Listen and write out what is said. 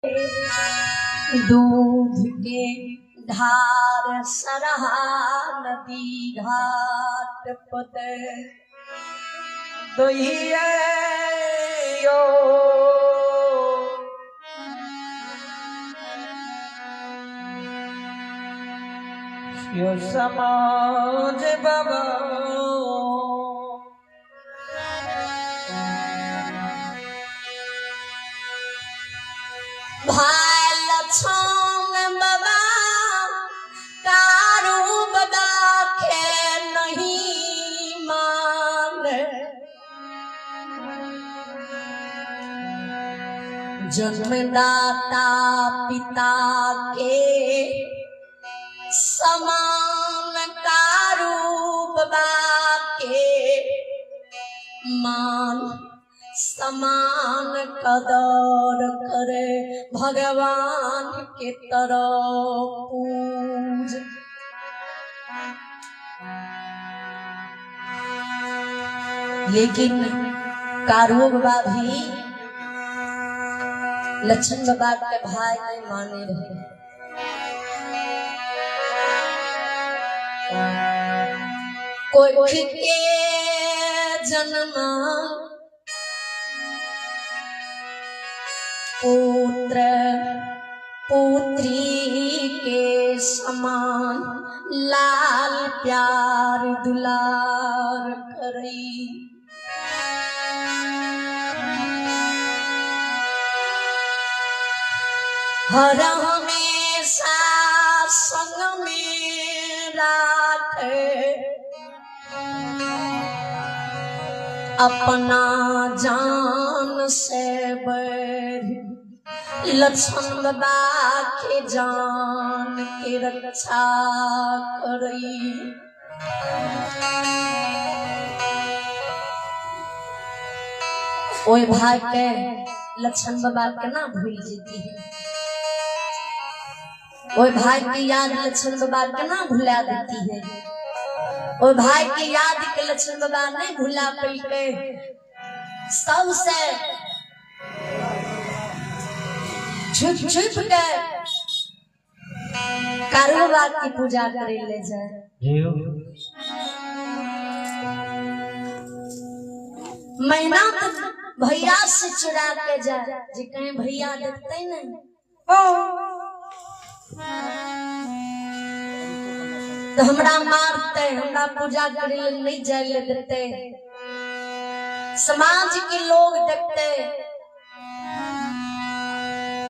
दूध के धार सरहा नदी घाट पते दोहिया यो समाज बाबा। भाई लक्ष्मण बाबा कारू बाबा के नहीं माने, जन्मदाता पिता के समान कारू बाबा के मान समान कदर करे भगवान के तरह पूज। लेकिन कारू बाबा भी लक्ष्मण बाबा के भाई नहीं माने रहे। कोई के जन्म पुत्र पुत्री के समान लाल प्यार दुलार करई। हर हमेशा संग में राखे अपना जान से बढ़ लक्ष्मण बाबा के जान के रक्षा करई। ओए भाई के लक्ष्मण बाबा के ना भूल जेती है, ओए भाई की याद लक्ष्मण बाबा के ना भुला देती है, ओए भाई की याद के लक्ष्मण बाबा नहीं भुला पैके। सबसे छुप छुप के कारू बाबा की पूजा करे ले जाए। महीना तो भैया से चुरा के जाए, जे कहीं भैया देखते नहीं तो हमरा मारते, हमरा पूजा करे ले नहीं जाए ले देते। समाज के लोग देखते